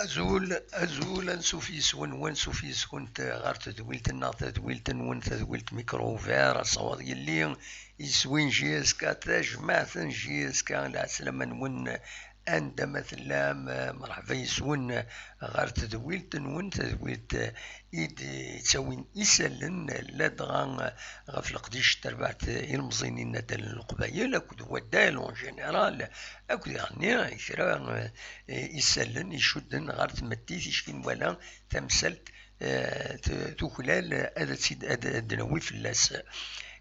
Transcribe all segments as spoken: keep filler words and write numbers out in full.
Azul, azul, ansuf yes-wen, wansuf yes-kent ɣer tedwilt-nneɣ, tadwilt-nwen, tadwilt Micro Ouvert, asawaḍ yelli, iswi n J S K, tajmaɛt n J S K, lɛeslama-nwen anda ma tellam, merḥba yes-wen ɣer tedwilt-nwen, tadwilt i d-yettawin isallen ladɣa ɣef leqdic n terbaɛt ilemẓiyen n Nadal n Leqbayel akked waddal en général, akked yeɣni kra, eh, isallen icudden ɣer tmetti ticki nwala tamsalt, eh, t-, tuklal ad tt-id-, ad, ad d-nawi fell-as.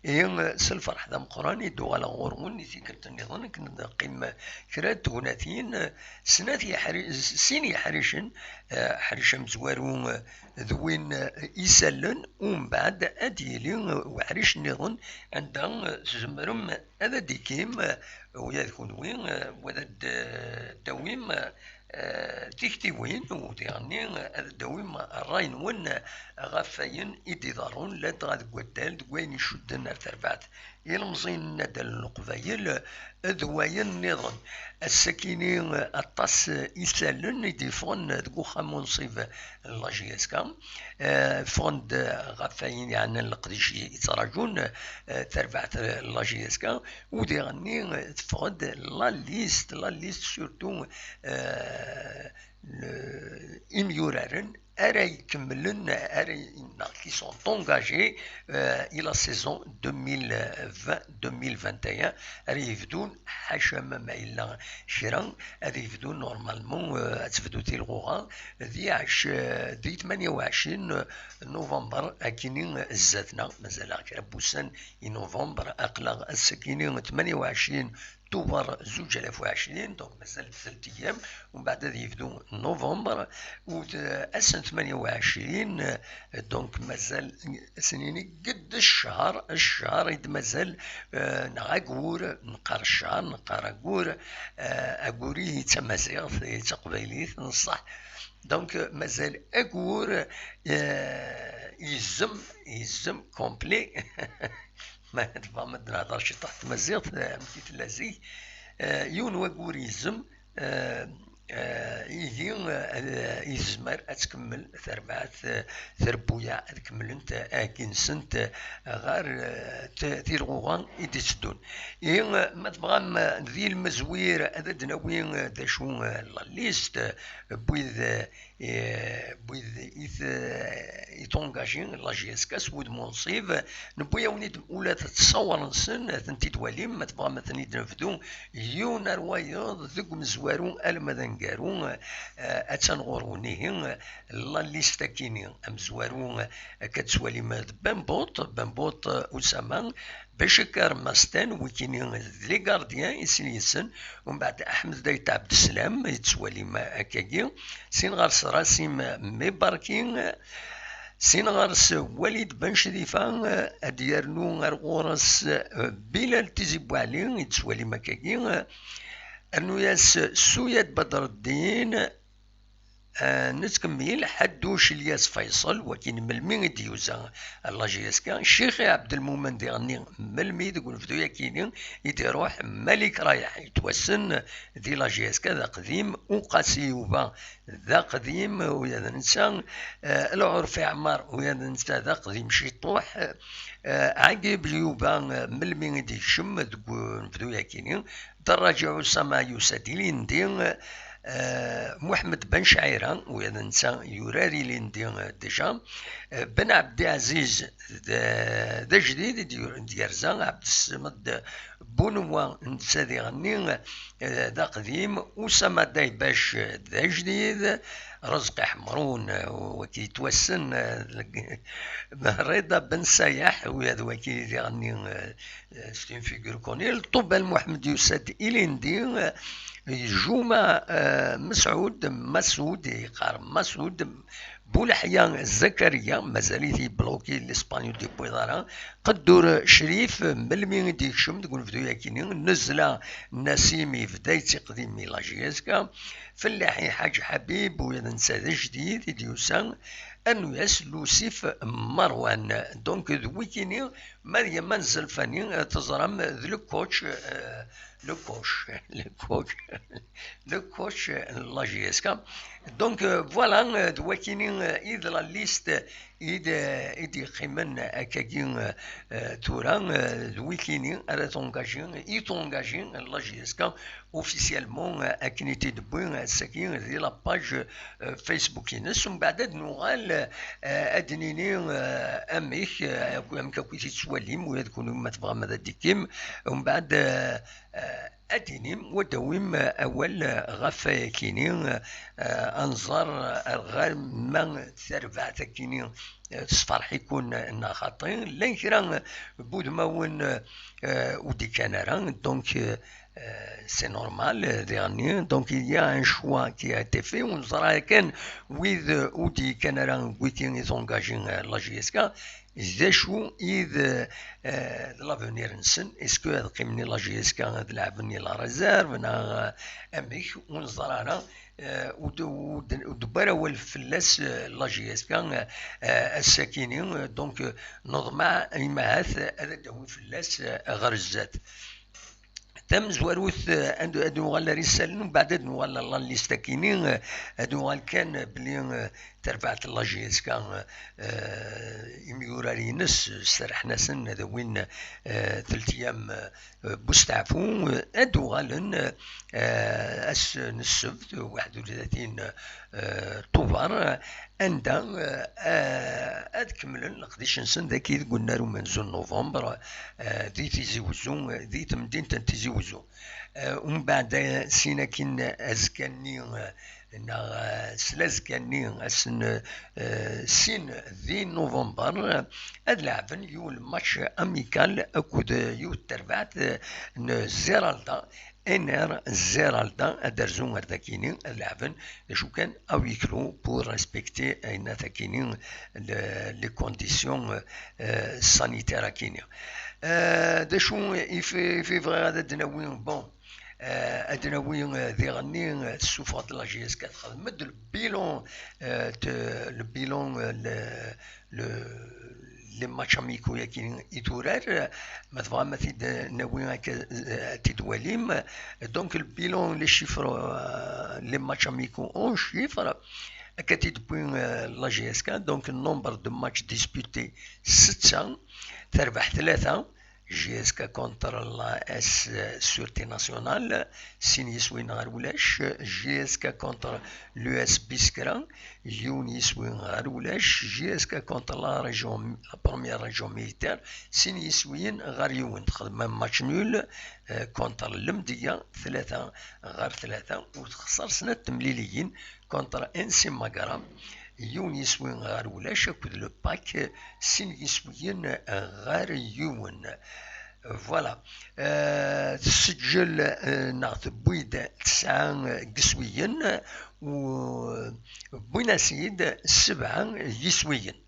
Ihi, s lferḥ d ameqqran i d-uɣaleɣ ɣur-wen i tikkelt nniḍen akken ad neqqim kra n tegnatin, snat yeḥri-, sin yeḥricen, eh, aḥric amezwaru, eh, d win, eh, isallen, umbeɛd ad d-yili, eh, uḥric nniḍen anda, eh, tzemrem ad d-ikim, eh, ula d kunwi, eh, wala ad d-, d-tawim, eh, tiktiwin, u diɣenni ad d-tawim ṛṛay-nwen ɣef wayen i d-iḍerrun ladɣa deg waddal, deg wayen icudden ar terbaɛt ilemẓiyen n Nadal n Leqbayel, d wayen nniḍen. Ass-akini aṭas isallen i d-yeffɣen deg uxxam unṣib n la J S K. Eh, ffɣen-d ɣef wayen yeɛnan leqdic i, i ttraǧun, eh, terbaɛt n la J S K, u diɣenni teffeɣ-d la liste, la liste surtout, eh, le-, imyuraren ara ikemmlen, ara i-, neɣ qui sont engagés, eh, i la saison deux mille vingt, deux mille vingt et un, ara yebdun, ḥaca ma, ma yella kra, ad yebdu normalement, eh, ad tebdu tilɣuɣa di ɛec-, di tmanya u ɛecrin november, akini zdat-neɣ, mazal-aɣ kra n wussan i november, aql-aɣ ass-akini tmanya u ɛecrin tuber zuǧ alaf u ɛecrin, donc mazal tlata ayyam, umbeɛd ad yebdu november, u d-, ass n tmanya u ɛecrin, donc mazal, ad s-nini, qedd ccher, ccher i d-mazal, eh, neɣ ayyur, neqqar ccher, neqqar ayyur, eh, ayyur-ihi d tamaziɣt, d taqbaylit, n ṣṣeḥ. Donc, mazal ayyur, eh, yezzem, yezzem complet. Ma tebɣam ad nehder ciṭuḥ tmaziɣt, eh, amek i tella zik, eh, yiwen wayyur yezzem, eh, eh, ihi, eh, yezmer ad tkemmel terbaɛt, eh, trebbuyaɛ ad kemmlent, eh, agi-nsent, eh, ɣer, eh, t-, tilɣuɣa i d-itteddun. Ihi, eh, ma tebɣam, eh, di lmezwir ad d-nawi, eh, d acu, eh, la liste, eh, n wid, eh, eh, n wid i t-, i tungaji la J S K s wudem unṣib, newwi-yawen-id ula d ttṣawer-nsen, ad tent-id-twalim, ma tebɣam ad ten-id-nebdu yiwen ar wayeḍ deg umezwaru alma d aneggaru, eh, attan ɣur-wen ihi, la liste-akini, amezwaru, eh, akka d-tettwalim d Bembuṭ, Bembuṭ, eh, Usama, Bacikar Masten, wikini d les gardiens i sin yes-sen, umbeɛd Aḥmed Dayt Ɛebdeslam, i d-tettwalim akkagi, sin ɣer-s Rasim Mibarki, sin ɣer-s Walid Ben Crifa, ad d-yernu ar ɣur-s Bilal Tizi Buɛli, i d-tettwalim akkagi, rnu-yas Suyad Badreddin, Eh, nettkemmil, Ḥadduc Ilyas Faysel, wakin melmi i d-yuza la J S K, Ccix Ɛebdelmumen diɣenni melmi deg unebdu-yakini i d-iruḥ, Malik Rayeḥ yettwassen di la J S K d aqdim, Uqasi Yuba d aqdim, ula d netta, eh, Lɛurfi Ɛmar, ula d netta d aqdim ciṭuḥ, eh, Ɛagib Yuba, eh, melmi i d-yekcem deg unebdu-yakini, Dda Raǧi Usama yusa-d ilindi, eh, Muḥemmed Ben Cɛira, ula d netta yurar ilindi, eh, déjà, eh, Ben Ɛebdiɛziz d, d ajdid i d-yu-, d-yerza, Ɛebdessemed Bunewwa netta diɣenni, eh, d aqdim, Usama Daybac d ajdid, Rezqi Ḥemrun, eh, waki yettwassen, eh, Rida Ben Sayaḥ, ula d waki diɣenni, eh, C'est une figure connue. Ṭubal Muḥemmed yusa-d ilindi, eh, Juma, eh, Mesɛud, Masud, yeqqar Masud, Buleḥya Zakariya, mazal-it yebloki, l'espagnol ur d-yewwiḍ ara, Qeddur Crif, melmi i d-yekcem deg unebdu-yakini, Nezla Nasim yebda yettiqdim i la J S K, Fellaḥi Ḥaǧ Ḥabib, ula d netta d ajdid i d-yusa, Annu-yas Lusif Marwan. Donc, d wikini, Mariama Zelfani, eh, teẓram, d le coach, eh, le coach, le coach, le coach, eh, n la J S K. Donc, eh, voilà, eh, d wakini, eh, i d la liste i d, eh, i d-yeqqimen akkagi, eh, eh, tura, eh, d wikini ara tungaji, i tungaji la J S K officiellement, eh, akken i t-id-wwi, eh, ass-agi di la page, eh, Facebook-ines. Umbeɛd ad nuɣal, eh, ad d-nini, eh, amek, eh, amek akk i t-tettwalim, ula d kunwi ma tebɣam ad d-tikkim. Umbeɛd, eh, eh, ad d-tinim, u ad d-tawim, eh, awal, eh, ɣef wayakini, eh, ad nẓer, eh, ar ɣer ma tarbaɛt akini, eh, tessefreḥ-iken neɣ xaṭi. Llan kra n wudmawen, eh, ur d-ikkan ara, donc, eh, eh, c'est normal, eh, diɣenni. Donc, il y a un choix qui a été fait. Ur neẓra kan wid, eh, ur d-ikkan ara n wiki i tungaji, eh, la J S K, d acu i d, eh, d l'avenir-nsen? Est-ce que ad qqimen i la J S K, ad lɛeben i la réserve, neɣ, eh, amek? Ur neẓra ara. Eh, ur d-, ur d-, ur d-tewwi ara awal fell-as, eh, la J S K, eh, eh, ass-akini, eh, donc, eh, neḍmeɛ imahat, eh, ad d-tawi fell-as, eh, ɣer zdat. Tamezwarut, eh, ad, ad nuɣal ar isallen, umbeɛd ad nuɣal ar la liste-akini, eh, ad nuɣal kan, eh, belli, eh, tarbaɛt n la J S K, eh, imyurar-ines, eh, serrḥen-asen ad awin, eh, teltyam, eh, Busteɛfu, eh, ad uɣalen, eh, ass n ssebt, waḥed u tlatin, eh, Tubeṛ, anda, eh, ad kemmlen leqdic-nsen dagi deg unnar umenzu n November, eh, di Tizi Wezzu, eh, di temdint n Tizi Wezzu. Eh, umbeɛd, eh, sin akin azekka-nni, eh, neɣ, eh, s lazekka-nni, ass n, eh, sin di November, eh, ad leɛben yiwen match amical akked yiwet terbaɛt, eh, n Zeralda, Ener Zeralda, ad d-rzu ar dakini, ad leɛben, d acu kan, à huis clos pour respecter ayen akini, le, les conditions, eh, sanitaires akini. Eh, d acu i f-, i f-, i bɣiɣ ad d-nawi, bon, eh, ad d-nawi, eh, diɣenni, eh, tessufeɣ-d la J S K, texdem-d le bilan, eh, te-, le bilan, eh, le, le, les matchs amicaux-yagi i turar, ma tebɣam ad t-id-nawi akka, eh, ad t-id-twalim. Donc, le bilan, les chiffres, euh, les matchs amicaux en chiffres, akka t-id-tewwi, euh, la J S K. Donc, le nombre de matchs disputés, setta, terbeḥ tlata, J S K contre la S Sûreté Nationale, sin yiswiyen ɣer ulac, J S K contre l'U S Biskra, yiwen yiswi ɣer ulac, J S K contre la région, la première région militaire, sin yiswiyen ɣer yiwen. Txedmem match nul, euh, contre Lemdiya, tlata ɣer tlata, u texṣer snat temliliyin contre N C Magra, yiwen yiswi ɣer ulac, akked le PAK, sin yiswiyen ɣer yiwen. Voilà. Euh, tesseǧǧel, euh, neɣ tewwi-d tesɛa n yiswiyen, u wwin-as-id sebɛa n yiswiyen.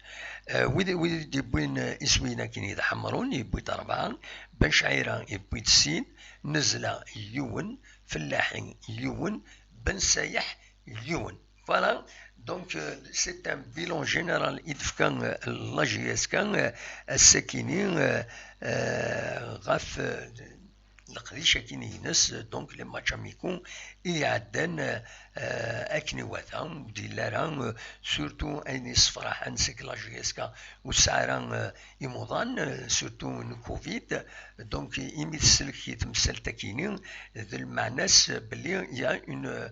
Eh, wid, wid i d-yewwin, eh, iswiyen akken i d Ḥemrun, yewwi-d rebɛa, Ben Cɛira yewwi-d sin, Nezla yiwen, Fellaḥi yiwen, Ben Sayeḥ yiwen. Voilà, donc, euh, c'est un bilan général i d-tefka, euh, la J S K, euh, ass-akini, euh, euh, ɣef, euh, leqdic-akini-ines, donc les matchs amicaux i iɛeddan, euh, akken iwata, ur d-yelli ara, euh, surtout ayen yessefraḥen, c'est que la J S K ur tesɛi ara, euh, imuḍan, euh, surtout n covid, donc imi tsellek i temsalt-akini, d lmeɛna-s belli il y a une, euh,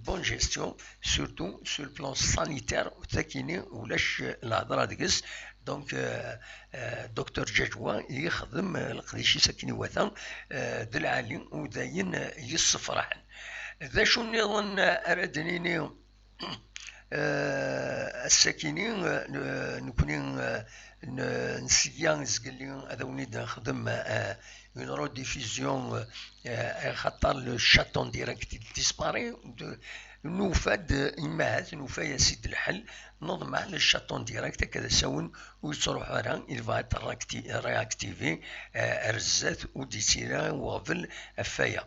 bonne gestion, surtout sur le plan sanitaire, takini ulac, euh, lhedra deg-s, donc, euh, euh, Docteur Djadjoua yexdem, euh, leqdic-is akken iwata, euh, d lɛali, u d ayen, euh, yessefraḥen. D acu nniḍen, euh, ara d-nini, euh, ass-akini, euh, n-, nekkni, euh, n-, nsegga zgelli ad awen-id-nexdem, euh, une rediffusion, euh, euh, axaṭer le chat en direct il disparaît, de, nufa-d, imahat, nufa-yas-id lḥel, neḍmeɛ le chat en direct, akka d asawen ur yettruḥu ara, il va être réacti-, réactivé, euh, ar zdat, ur d-yettili ara uɣbel ɣef waya.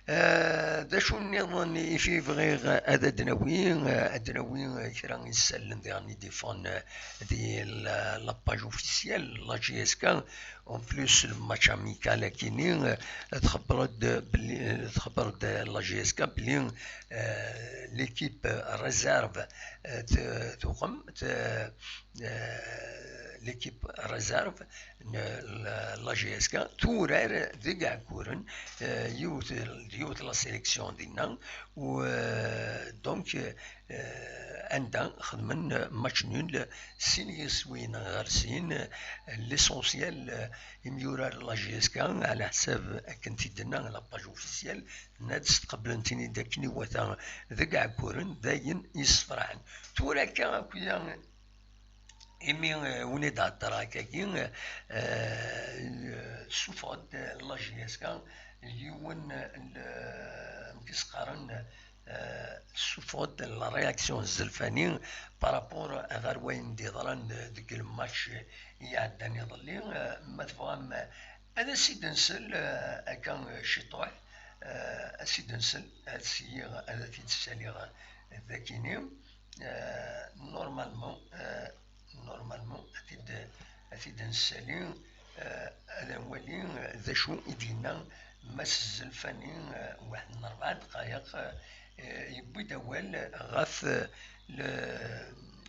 Eh, d acu nniḍen i fi bɣiɣ ad d-nawi? Eh, ad d-nawi, eh, kra n yisallen diɣen i d-iffɣen, eh, di la, la page officielle n la J S K. En plus, le match amical akini, eh, txebber-d belli, eh, txebber-d la J S K belli, eh, l'équipe réserve, eh, t-, tuɣem, t-, eh, l'équipe réserve n la, la J S K turar deg Iɛekkuren, eh, yiwet, yiwet la sélection dinna, u, eh, donc, eh, anda xedmen match nul, sin yiswiyen ɣer sin, l'essentiel, eh, imyurar n la J S K, ɛla ḥsab akken t-id-tenna la page officielle, tenna-d s tqeblent-ini-d akken iwata deg Iɛekkuren, d ayen yessefraḥen. Tura akka akk-ya, imi, eh, win i d-heddreɣ akkagi, eh, tessuffeɣ-d la J S K yiwen n, amek i s-qqaren, eh, tessuffeɣ-d la réaction n Zelfani par rapport ɣer wayen d-yeḍran deg le match i iɛeddan iḍelli. Eh, ma tebɣam, eh, ad as-id-nsel, eh, akka, eh, ciṭuḥ, eh, ad as-id-nsel, ad s-yiɣ, ad t-id-ssaliɣ, eh, d akini. Eh, normalement, eh, normalement, ad t-id, ad t-id-nessali, eh, ad nwali, eh, d acu i d-yenna Mass Zelfani, eh, waḥed n rebɛa ddqayeq, eh, yewwi-d awal ɣef, eh, le,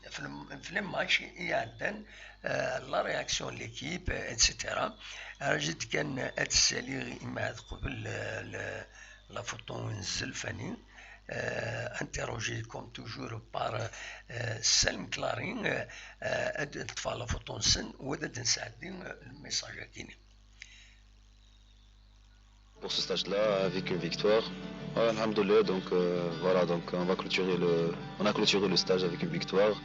fi le, fi le match i iɛeddan, eh, la réaction n l'équipe, eh, et cetera. Raǧi-d kan ad ssaliɣ imɛad qbel, eh, le, la photo n Zelfani. Euh, interrogé comme toujours par, euh, Salim Clarin, euh, euh, ad ṭṭfeɣ la photo-nsen, u ad d-nesɛeddi, euh, le message-agi-nni. Pour ce stage-là, avec une victoire. Ouais, alhamdoulilah, donc, euh, voilà, donc on va clôturer le, on a clôturé le stage avec une victoire.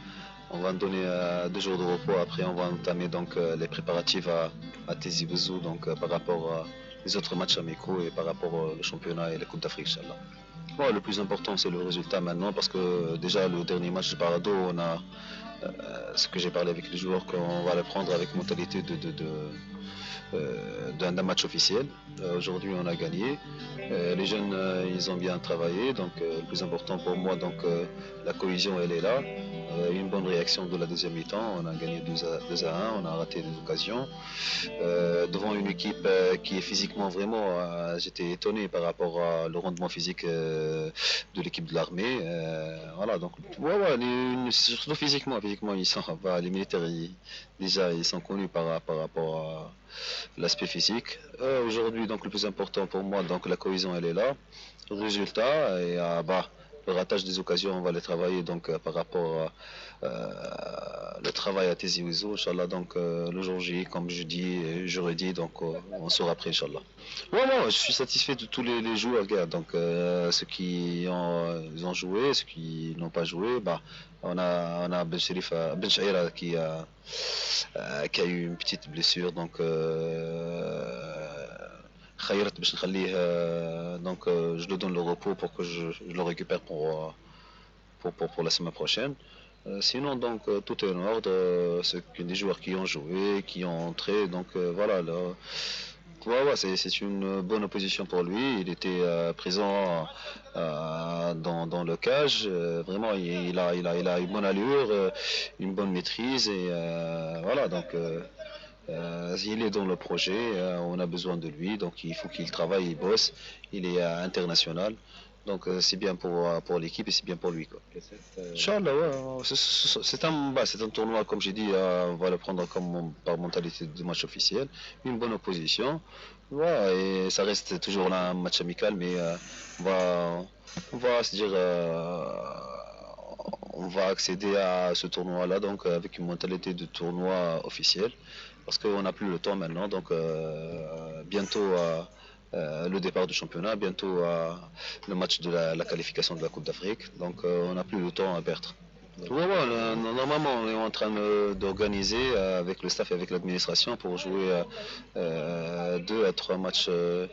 On va nous donner, euh, deux jours de repos. Après, on va entamer donc, euh, les préparatifs à, à Tizi Ouzou, donc, euh, par rapport à les autres matchs amicaux et par rapport, euh, au championnat et la Coupe d'Afrique, Inch'Allah. Bon, le plus important, c'est le résultat maintenant, parce que, euh, déjà, le dernier match de Parado, on a, euh, ce que j'ai parlé avec les joueurs, qu'on va le prendre avec mentalité de, de, de, euh, d'un, d'un match officiel. Euh, aujourd'hui, on a gagné. Euh, les jeunes, euh, ils ont bien travaillé. Donc, euh, le plus important pour moi, donc, euh, la cohésion, elle est là. Euh, une bonne réaction de la deuxième mi-temps. On a gagné deux à, deux à un. On a raté des occasions. Euh, devant une équipe, euh, qui est physiquement vraiment, euh, j'étais étonné par rapport à le rendement physique, euh, de l'équipe de l'armée. Euh, voilà, donc, ouais, ouais, les, une- surtout physiquement, physiquement, ils sont, bah, les militaires, ils, déjà, ils sont connus par, par rapport à l'aspect physique. Euh, aujourd'hui, donc, le plus important pour moi, donc, la cohésion, elle est là. Le résultat, et, euh, bah, le ratage des occasions, on va les travailler, donc, euh, par rapport, euh, euh, le travail à Tizi Ouzou, Inch'Allah. Donc, euh, le jour J, comme je dis, euh, je redis, donc, euh, on sera prêt, Inch'Allah. Ouais, ouais, je suis satisfait de tous les, les joueurs, gars. Donc, euh, ceux qui ont, ils ont joué, ceux qui n'ont pas joué, bah, on a, on a Ben Sherif, euh, Ben Shaira qui a, euh, qui a eu une petite blessure, donc, euh, خيرت باش نخليه, euh, donc, euh, je lui donne le repos pour que je, je le récupère pour, euh, pour, pour, pour la semaine prochaine. Euh, sinon, donc, euh, tout est en ordre. Euh, c'est que des joueurs qui ont joué, qui ont entré. Donc, euh, voilà, là, ouais, ouais, c'est, c'est une bonne opposition pour lui. Il était, euh, présent, euh, dans, dans le cage. Euh, vraiment, il, il a, il a, il a une bonne allure, euh, une bonne maîtrise. Et, euh, voilà, donc, euh, euh, il est dans le projet. Euh, on a besoin de lui. Donc, il faut qu'il travaille, il bosse. Il est, euh, international. Donc, euh, c'est bien pour, euh, pour l'équipe et c'est bien pour lui, quoi. Inch'Allah, ouais, ouais, c'est, c'est, c'est un, bah, c'est un tournoi, comme j'ai dit, euh, on va le prendre comme, par mentalité de match officiel. Une bonne opposition. Ouais, et ça reste toujours là un match amical, mais, euh, on va, on va se dire, euh, on va accéder à ce tournoi-là, donc, euh, avec une mentalité de tournoi officiel, parce qu'on n'a plus le temps maintenant, donc, euh, bientôt, euh, euh, le départ du championnat, bientôt, euh, le match de la, la qualification de la Coupe d'Afrique. Donc, euh, on n'a plus le temps à perdre. Ouais, ouais, euh, no-, normalement, on est en train de, d'organiser, euh, avec le staff et avec l'administration pour jouer, euh, euh, deux à trois matchs, euh,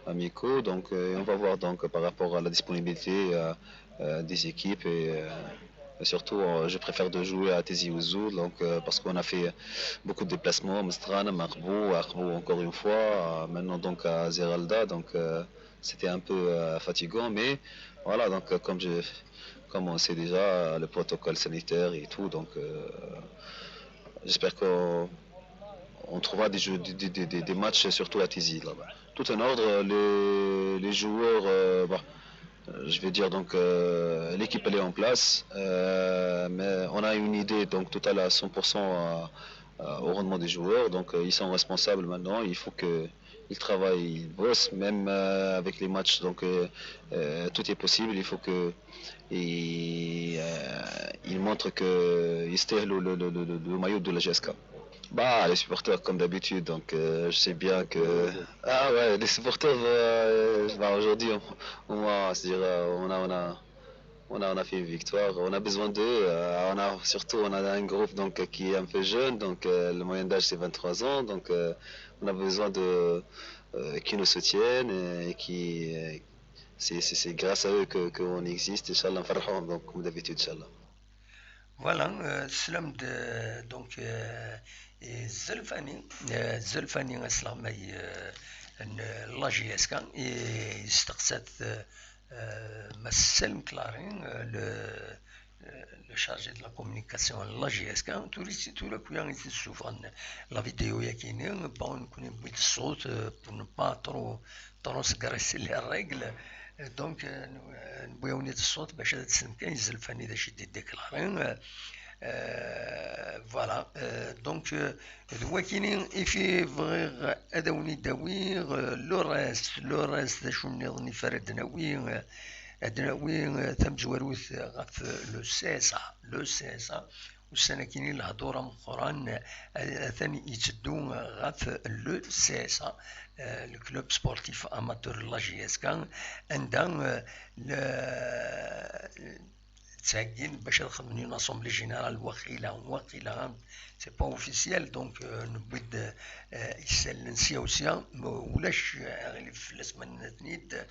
amicaux. Donc, euh, on va voir donc par rapport à la disponibilité, euh, euh, des équipes et, euh, et surtout, euh, je préfère de jouer à Tizi Ouzou, donc, euh, parce qu'on a fait beaucoup de déplacements, Mestran, Marbourg, Arbo encore une fois, euh, maintenant donc à Zeralda, donc, euh, C'était un peu euh, fatigant, mais voilà, donc euh, comme je, comme on sait déjà, le protocole sanitaire et tout, donc euh, j'espère qu'on on trouvera des, jeux, des, des, des, des matchs surtout à Tizi là-bas. Tout en ordre, les, les joueurs, euh, bah, euh, je vais dire donc euh, l'équipe elle est en place, euh, mais on a une idée donc totale à cent pour cent à- à- au rendement des joueurs, donc euh, ils sont responsables maintenant, il faut que ils travaillent, ils bossent, même euh, avec les matchs, donc euh, euh, tout est possible, il faut que ils, euh, ils montrent que ils يستاهلوا le, le, le, le maillot de la J S K. Bah, les supporters, comme d'habitude, donc euh, je sais bien que. Ah ouais, les supporters, euh, bah, aujourd'hui, on, on va se dire, euh, on a, on a, on a, on a fait une victoire, on a besoin d'eux. Euh, on a, surtout, on a un groupe donc, qui est un peu jeune, donc euh, le moyen d'âge c'est vingt-trois ans, donc euh, on a besoin de euh, qui nous soutiennent et qui. Euh, c'est, c'est, c'est grâce à eux que, qu'on existe, Inch'Allah, نفرحوهم, donc comme d'habitude, Inch'Allah. Voilà, euh, teslam-d, euh, donc euh, Zelfani, euh, Zelfani asleɣmay euh, n la J S K, et yesteqsa-t euh, Mass Selm Clarin, euh, le, euh, le chargé de la communication n la J S K, tura tura kuya i t-id-ssufɣen la vidéo-yagi-nni, bon, nekkni newwi-d ṣṣut euh, pour ne pas trop transgresser les règles. Donc, euh, newwi-awen-id ṣṣut bac ad tesnem kan Zelfani d acu i d-idéclarin. Euh, voilà. Euh, donc, euh, d wakini i fi bɣiɣ ad awen-id-awiɣ euh, le reste, le reste d acu nniḍen i f ara d-nawi. Euh, ad nawi euh, tamezwarut ɣef le C S A. Le C S A, ussan-agi-nni lehdur ameqqran atan yetteddu ɣef le C S A, le club sportif amateur la J S K, anda ttɛeggin bac ad xedmen une assemblée générale, waqila, waqila, c'est pas officiel, donc newwi-d isallen sya u sya, ulac aɣilif fell-as ma nenna-ten-id.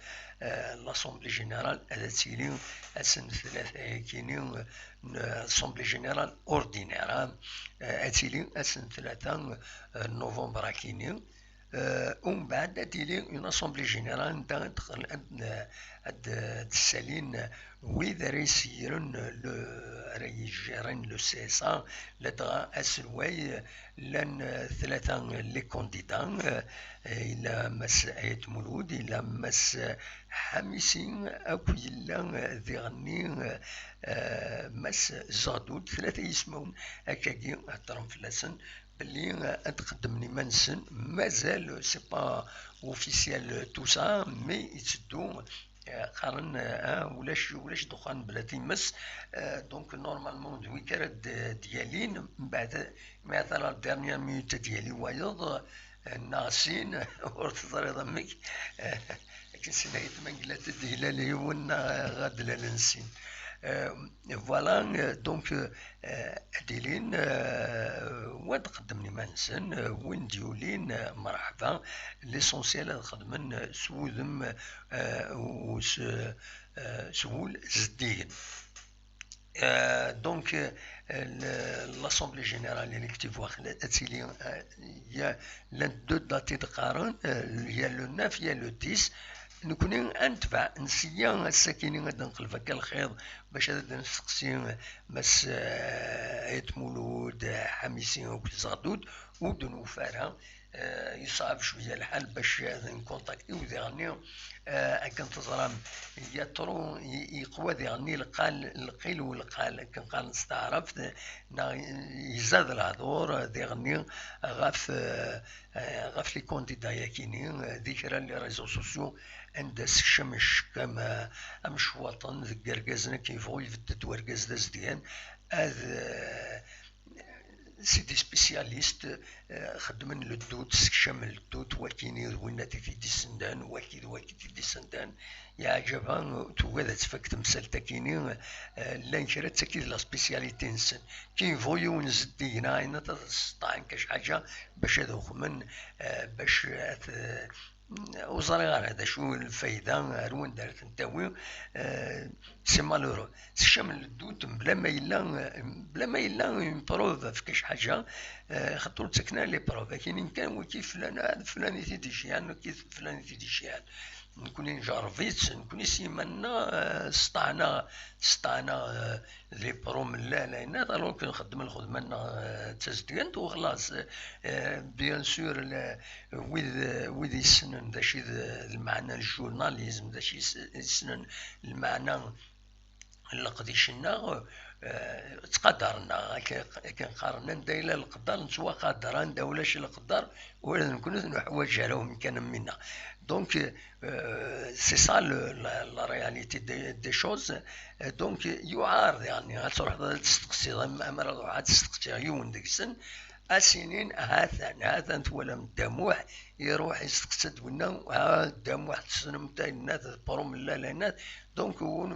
L'assemblée générale ad tili ass n ttlata-agi-nni, une assemblée générale ordinaire, ad tili ass n ttlata novembre-agi-nni. Umbeɛd ad tili une assemblée générale anda ad d-ssalin wid ara yessegren, ara yejjaren le C S A, ladɣa aselway. Llan tlata les candidats, yella Mass Ayt Mulud, yella Mass Ḥamisi, akk yella diɣenni Mass Zeɣdud, tlata yismawen akkagi heddren fell-asen belli ad d-qeddmen iman-nsen. Mazal c'est pas officiel tout ça, mais yetteddu. Qqaren ulac ulac ddexxan bla times. Donc normalement d wigi ara d-yalin, mbeɛd mi ata la dernière minute ad d-yali wayeḍ neɣ sin, ur teẓriḍ amek. Akken sin ayetma n Glat ad d-ilal yiwen neɣ ad d-lalen sin. Voilà, donc ad d-ilin, wa ad qeddmen iman-nsen, win d-yulin, merḥba. L'essentiel ad xedmen s wudem u s wul zeddigen. Donc l'assemblée générale élective ad tili, llant deux dates i d-qqaren, il y a le neuf, il y a le dix. Nekkni ad netbeɛ, nseyya ass-akini ad d-nqelleb akka lxiḍ bac ad d-nesteqsi Mass Ayt Mulud, Ḥamisi akked Zeɣdud, ur d-nufi ara. Yeṣɛeb cwiya lḥal bac ad nkunṭakti, u diɣenni akken teẓram, il y a trop, yeqwa diɣenni lqal, lqil u lqal akken qqaren s taɛrabt, neɣ izad lehdur diɣenni ɣef ɣef les candidats-yagi-nni di kra n les réseaux sociaux, anda sekcam ccek am ccwaṭen deg yergazen akken yebɣu ibedd-d wergaz d azedgan. Ad c'est des spécialistes, xeddmen le doute, sekcamen le doute, wakini d winna i t-id-issendan, waki d waki i t-id-issendan. Yeɛǧeb-aɣ, tugad ad tfak temsalt-agi-nni. Llan kra d tagi d la spécialité-nsen. Kien bɣu yiwen zeddig neɣ ayen ad tesṭaɛen kac ḥaǧa bac ad uxmen, bac ad ur ẓriɣ ara d acu lfayda, ar wanda ara ten-tawi. C'est malheureux. Sekcamen le doute bla ma yella, bla ma yella une preuve ɣef kac ḥaǧa. Xaṭer ur ttaken ara les preuves, akinin kan waki flan, flan i t-id-iceyɛen, waki flan i t-id-iceyɛen. Nekkni njerreb-itt, nekkni s yiman-nneɣ, eh, sṭaɛneɣ, sṭaɛneɣ, eh, les pros n lal, ayen-nniḍen, alors que nxeddem lxedma-nneɣ, eh, d tazedgant, u xlaṣ. Eh, bien sûr, le, wid, wid yessnen d acu i d, d lmeɛna n journalisme, d acu i s-, yessnen lmeɛna n leqdic-nneɣ, eh, ttqadaren-aɣ, akken, akken qqaren, anda yella leqder, nettwaqader, anda ulac leqder, ula d nekkni ur nuḥwaǧ ara umkan am winna. Donc, euh, c'est ça le, la, la réalité des, des choses. Euh, donc, yuɛer, yeɛni, ad truḥeḍ ad testeqsiḍ, am-, ammer ad ruḥeɣ ad steqsiɣ yiwen deg-sen, ad s-inin, ha-t-an, ha-t-an twalam Dda Muḥ, iruḥ isteqsa-d winna, ha, Dda Muḥ tessnem-t, ayen-nniḍen, d prom n lal, ayen-nniḍen. Donc, un-,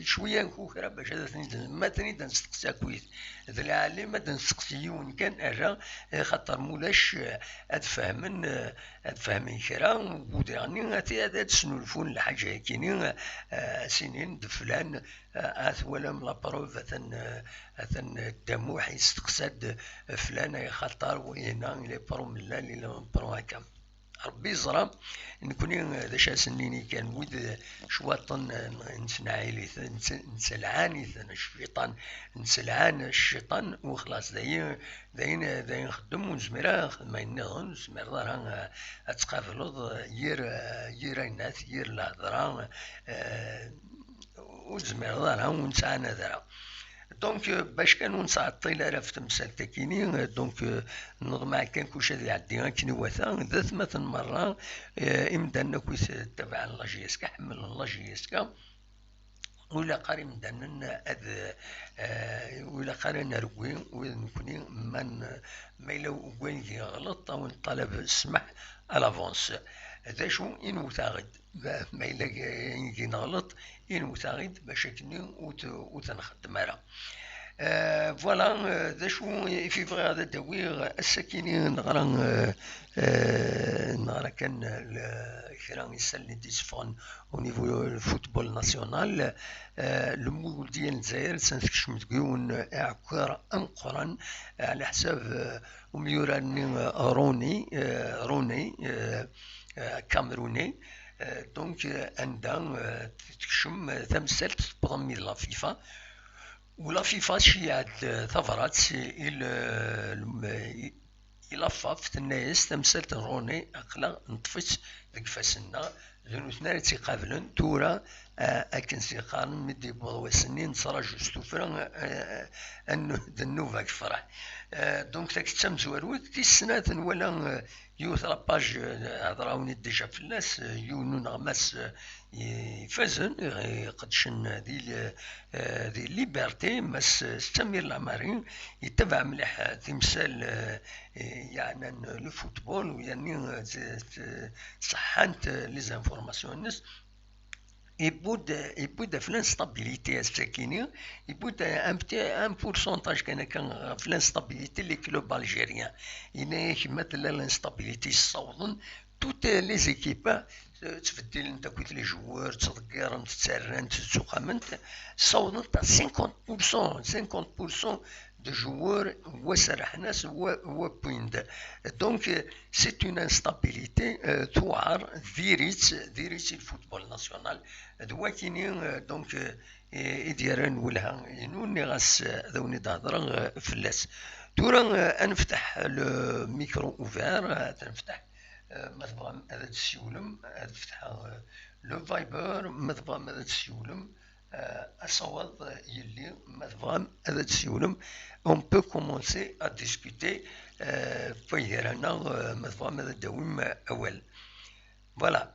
cwiya n kukra bac ad ten-id-, ma ten-id-nesteqsi akkit. D lɛali ma d-nesteqsi yiwen kan, ala, eh, xaṭer mulac, eh, ad fehmen, eh, ad fehmen kra, u diɣenni ad, ad, ad snulfun lḥaǧa-yakini, eh, ad s-inin d flan, eh, ad twalam la preuve, atan, eh, atan Dda Muḥ yesteqsa-d flan, ay xaṭer wihin-a, il est pro n lal, il est pro akka. Ṛebbi yeẓra, nekkni d acu ara s-nini kan, wid cwaṭen, eh, nettneɛɛil-iten, nett-, nettelɛan-iten, cciṭan, nettelɛan cciṭan, u xlaṣ, d ayen, d ayen, d ayen nxeddem, ur nezmir ara ad nexdem ayen nniḍen, ur tezmireḍ ara, eh, ad tqableḍ, eh, yir, eh, yir ayennat, yir lhedra, eh, ur tezmireḍ ara, ur nettɛanad ara. Donc, euh, bac kan ur nettɛeṭṭil ara ɣef temsalt-akini, euh, donc, euh, neḍmeɛ kan kullec ad iɛeddi akken iwata, d atmaten merra, euh, imdanen akk i ttabaɛen la J S K, ḥemmlen la J S K, ur ilaq ara imdanen ad, euh, ur ilaq ara ad nerwi wid nekkni, ma n-, ma yella wayen i yeɣleḍ, ad wen-neṭṭalab ssmaḥ à l'avance. D acu i newwet-aɣ-d? Ma, ma yella ayen i neɣleḍ, i newwet-aɣ-id bac akken ur t-, ur t-nxeddem ara. Euh, voilà, euh, d acu i fi bɣiɣ ad d-awiɣ ass-akini, neɣra, euh, euh, neɣra kan le-, kra n yisallen i d-yesseffɣen au niveau le football national. Euh, le Mouldier n Lezzayer, attan tekcem deg yiwen n uɛekkiṛ ameqqran, ɛla ḥsab, euh, umyurar-nni, euh, Roni, euh, Roni, euh, euh, Camerounais. Euh, donc, euh, anda, euh, tekcem, euh, tamsalt tewweḍ armi d la FIFA. U la FIFA tceyyeɛ-d, euh, tabrat i, i le, le, i, i la FAF, tenna-yas tamsalt n Roni, aql-aɣ neṭṭef-itt deg ifassen-nneɣ, d nutni ara tt-iqablen. Tura, euh, akken s-yeqqaren, mi d-yewweḍ wass-nni, nettraǧu s tuffra, euh, euh, annu-, d nnuba deg yefraḥ. Euh, donc, tagi d tamezwarut. Tis snat, nwala, euh, yiwet la page, euh, hedreɣ-awen-d déjà fell-as, euh, yiwen n uneɣmas, euh, ifazen, euh, iqeddcen di l-, euh, di Liberté, Mass Samir Lamari, yettabaɛ mliḥ, euh, timsal, euh, yeɛnan le football, u yerni, euh, t-, t-, ṣeḥḥant, euh, les informations-nnes. Yewwi-d, yewwi-d ɣef l'instabilité ass-akini, yewwi-d un petit, un pourcentage kan akka ɣef l'instabilité les clubs algériens. Yenna-yak ma tella l'instabilité, ssawḍen toutes les équipes, euh, ttbeddilent akk les joueurs, ttḍeggirent, ttarrant, ttuqament, ssawḍent à cinquante pour cent, cinquante pour cent de joueurs, wa serrḥen-as, wa, wa wwin-d. Donc, euh, c'est une instabilité, euh, tuɛer, diri-tt, diri-tt le football national. D wakini, euh, donc, euh, i, i d-yerran welha inu, nniɣ-as, euh, ad awen-id-hedreɣ, euh, fell-as. Tura, euh, ad nefteḥ le micro ouvert, euh, ad nefteḥ, euh, ma tebɣam ad d-tessiwlem, ad fetḥeɣ, euh, le Viber, ma tebɣam ad d-tessiwlem, euh, asawaḍ, euh, yelli, ma tebɣam ad d-tessiwlem. On peut commencer à discuter, euh, ɣef waygar-a, neɣ, euh, ma tebɣam ad d-tawim, euh, awal. Voilà.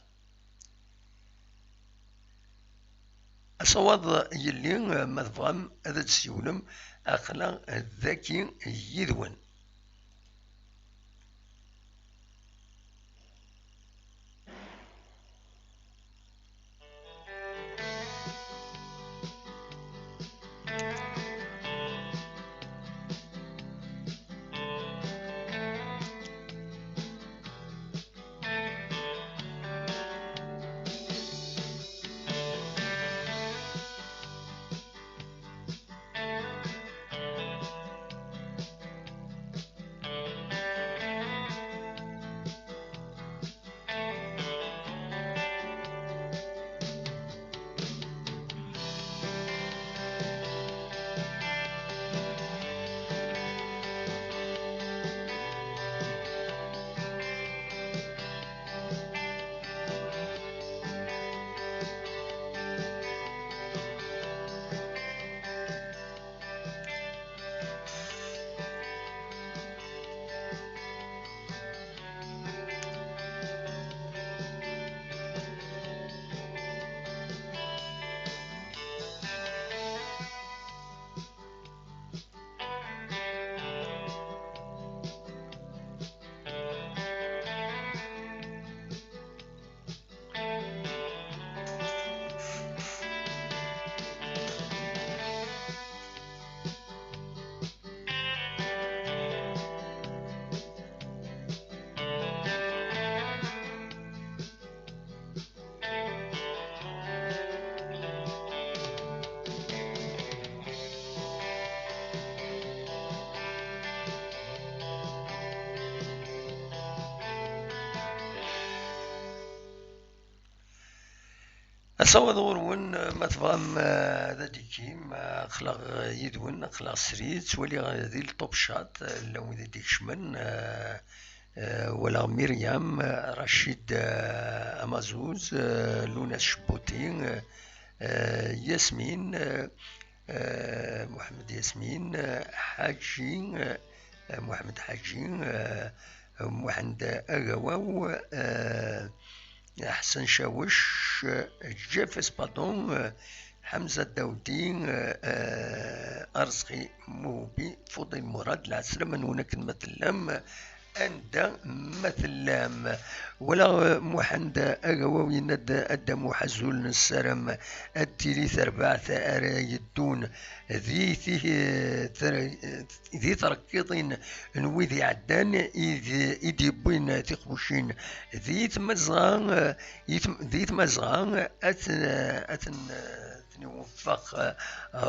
Asawaḍ yelli, euh, ma tebɣam ad d-tessiwlem, aql-aɣ dagi yid-wen. Asawaḍ ɣur-wen, ma tebɣam, eh, ad d-ikkim, eh, aql-aɣ yid-wen, aql-aɣ srid, ttwaliɣ, eh, di le top chat, eh, llan wid i d-ikecmen, eh, eh, walaɣ Myriam, eh, Rachid, eh, Amazuz, eh, Luna Cebbuti, eh, eh, Yasmin, eh, eh, Muḥemmed Yasmin, eh, Ḥaǧi, eh, Muḥemmed Ḥaǧi, eh, Muḥend Agawaw, eh, Ḥsen Cawec, Jeff Espadon, Ḥamza Dawdi, eh, Arezqi Muhubi, Fudil Murad, lɛeslama-nwen akken ma tellam, anda ma tellam. Wala, eh, Muḥend Agawaw yenna-d, a Dda Muḥ, azul, nessaram ad tili terbaɛt ara yeddun di ti-, ter-, di tṛekkiḍin n wid iɛeddan i d-, i d-yewwin tiqbucin di Tmazɣa, eh, i tm-, di Tmazɣa, ad ten-, ad ten-, ad ten-iweffeq, eh,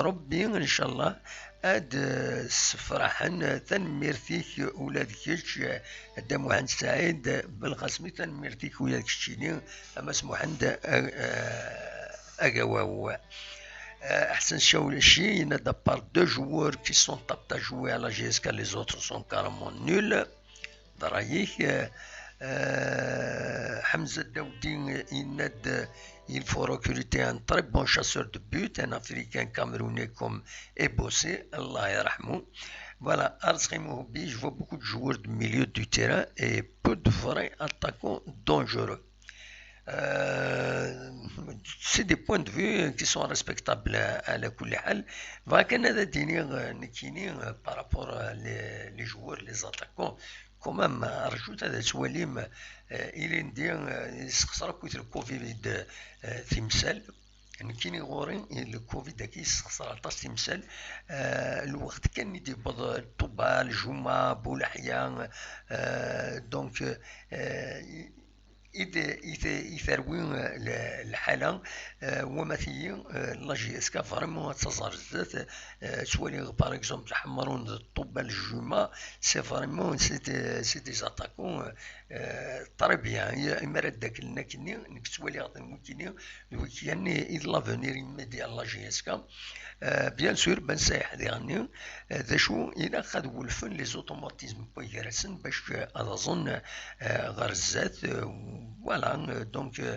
Ṛebbi, ncallah, ad, eh, ssefraḥen. Tanemmirt-ik ula d kečč, eh, a Dda Muḥend Saɛid Belqasmi, tanemmirt-ik ula d keččini, a Mass Muḥend, eh, eh, Agawaw. Eh, Ḥsen Cawlaci yenna-d, à part deux joueurs qui sont aptes à jouer à la J S K, les autres sont carrément nuls. D ṛṛay-ik. Eh, eh, Ḥamza Dawdi yenna-d, il faut recruter un très bon chasseur de but, un Africain camerounais comme Ebossé, Allah yarḥmu. Voilà, Arezqi Muhubi, je vois beaucoup de joueurs de milieu du terrain et peu de vrais attaquants dangereux. Euh, c'est des points de vue qui sont respectables à, à la كل حال. Bɣiɣ kan ad d-iniɣ, euh, nekkini, euh, par rapport à les, les joueurs, les attaquants, quand même, euh, rjut ad twalim, euh, ilindi, euh, yessexṣer akkit le Covid, euh, timsal. Nekkini ɣur-i, le Covid-agi yessexṣer aṭas timsal. Euh, lweqt kan i d-yewweḍ Ṭubba, Ljuma, Buleḥya, euh, donc, euh, i d-, i d-, i terwi, eh, l-, lḥala, eh, wama tigi, eh, la J S K vraiment ad taẓ ar zdat, eh, ttwaliɣ par exemple Ḥemrun d Ṭubba Ljuma, c'est vraiment, c'est des, c'est des attaquants, eh, très bien. I-, imi ara d-aklen akkenni, nekk ttwaliɣ-ten wikini, d wiki-nni i d l'avenir immédiat n la J S K. Euh, bien sûr, Ben Saïh diɣenni, euh, d acu, ilaq ad wulfen les automatismes n wagar-asen bac, euh, ad aẓen, euh, ɣer zdat, euh, voilà, euh, donc, euh,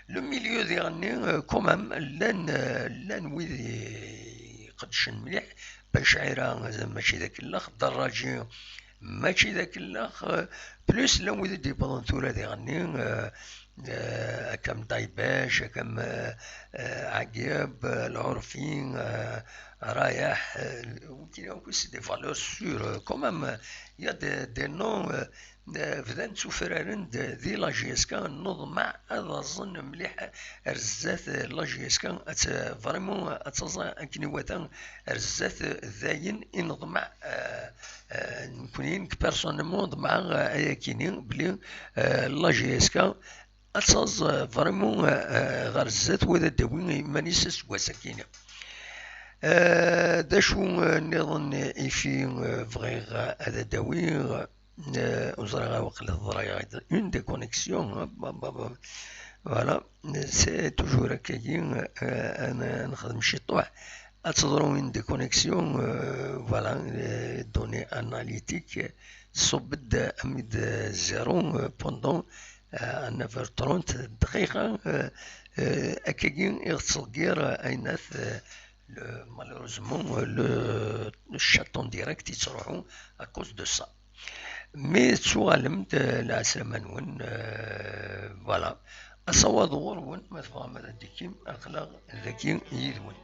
le milieu diɣenni, euh, quand même, llan, euh, llan wid i-, iqeddcen mliḥ, Ben Cɛira, euh, mačči d akellex, Dda Raǧi, mačči d akellex, euh, plus llan wid i d-yewwḍen tura diɣenni, euh, euh, Akam Daybac, Akam, euh, euh, Agib, euh, Lɛurfi, euh, Rayaḥ, euh, wikini akk, c'est des valeurs sûres, euh, quand même, euh, il y a des, des noms, euh, euh, bdan ttufraren-d di la J S K, neḍmeɛ ad aẓen mliḥ ar zdat, euh, la J S K, ad t-, vraiment, ad taẓ akken iwata ar zdat, euh, dayen i neḍmeɛ, euh, euh, nekkni, nekk personnellement, ḍemɛeɣ, euh, ayakini, bli, euh, la J S K, ad taẓ, euh, vraiment, euh, euh, ɣer zdat, wa ad d-tawi iman-is aseggas-akini. Euh, d acu, euh, nniḍen, ifi, euh, bɣiɣ ad d-awiɣ, euh, ur ẓriɣ, waqila teḍra-yaɣ-d une déconnexion, hein, ba, ba, ba. Voilà, c'est toujours akkagi, euh, ad n-, ad nexdem ciṭuḥ. Ad teḍru une déconnexion, euh, voilà, les données analytiques, euh, tṣubb-d ami d zéro, euh, pendant, euh, neuf heures trente dqiqa, euh, euh, akkagi i ɣ-tettḍeggir, euh, ayennat, euh, le, malheureusement, euh, le, le chat en direct yettruḥu à cause de ça. Mais tettuɣalem-d, euh, lɛeslama-nwen, euh, voilà. Asawaḍ ɣur-wen, ma tebɣam ad d-tekkim, aql-aɣ dagi yid-wen.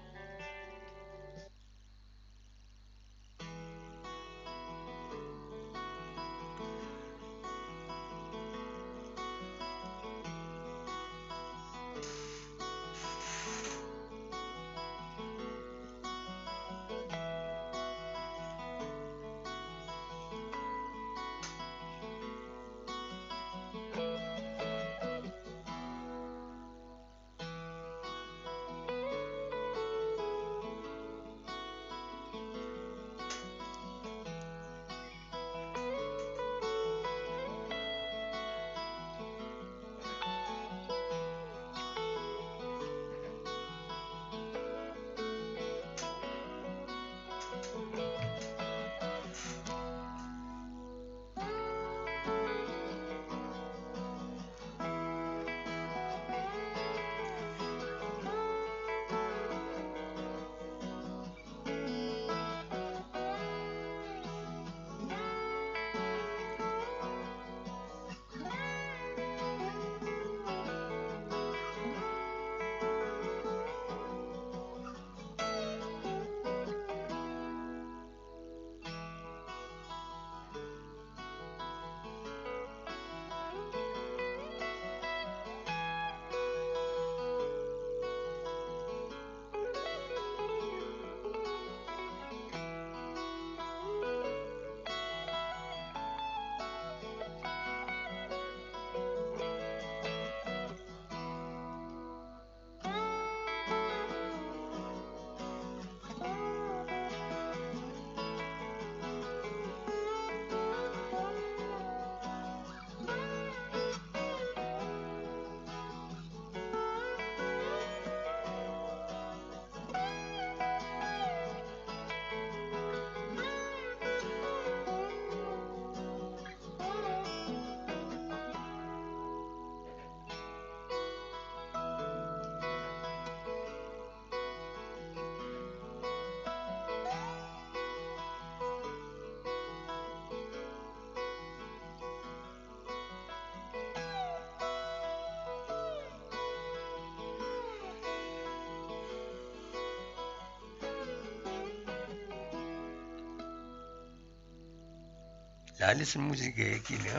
Lɛali s lmuziga-yagi-ni.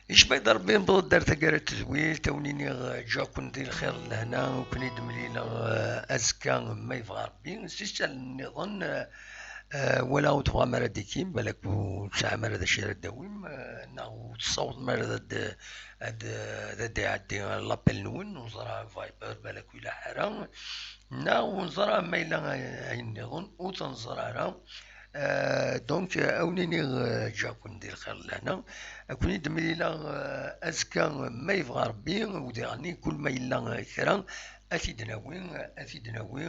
Icba-d Rebbi, newweḍ-d ar taggara n tedwilt, a wen-iniɣ ǧǧiɣ-ken di lxir d lehna, u ken-id-mlileɣ eh, azekka ma yebɣa Rebbi s isallen nniḍen. Eh, eh, wala ur tebɣam ara ad d-ikim, balak ur tesɛam ara d acu ara d-tawim, eh, neɣ ur tessawḍem ara ad, ad, ad d-iɛeddi l'appel-nwen, ur neẓra Viber, balak ur ilaḥ ara, neɣ ur neẓra ma yella ayen nniḍen, ur t-neẓra ara. Eh, donc, eh, a wen-iniɣ, eh, ǧǧiɣ-ken di lxir d lehna. A ken-id-mlileɣ eh, azekka ma yebɣa Rebbi, u diɣen kul ma yella kra, ad t-id-nawi, ad t-id-nawi.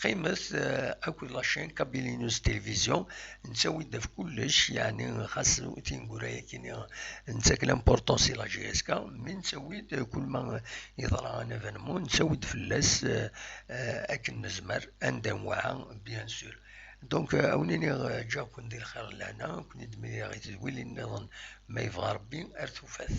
Qqimet eh, akked la chaîne Kabylie News Télévision, nettawi-d ɣef kullec, yeɛni xas tineggura-yagi-ni nettak l'importance i la J S K, mais nettawi-d kul ma yeḍra un événement, nettawi-d fell-as eh, eh, akken nezmer, anda nweɛa, bien sûr. Donc, eh, a wen-iniɣ eh, ǧǧiɣ-ken di lxir d lehna, a ken-id-mlileɣ i tedwilin nniḍen ma yebɣa Rebbi, ar tufat.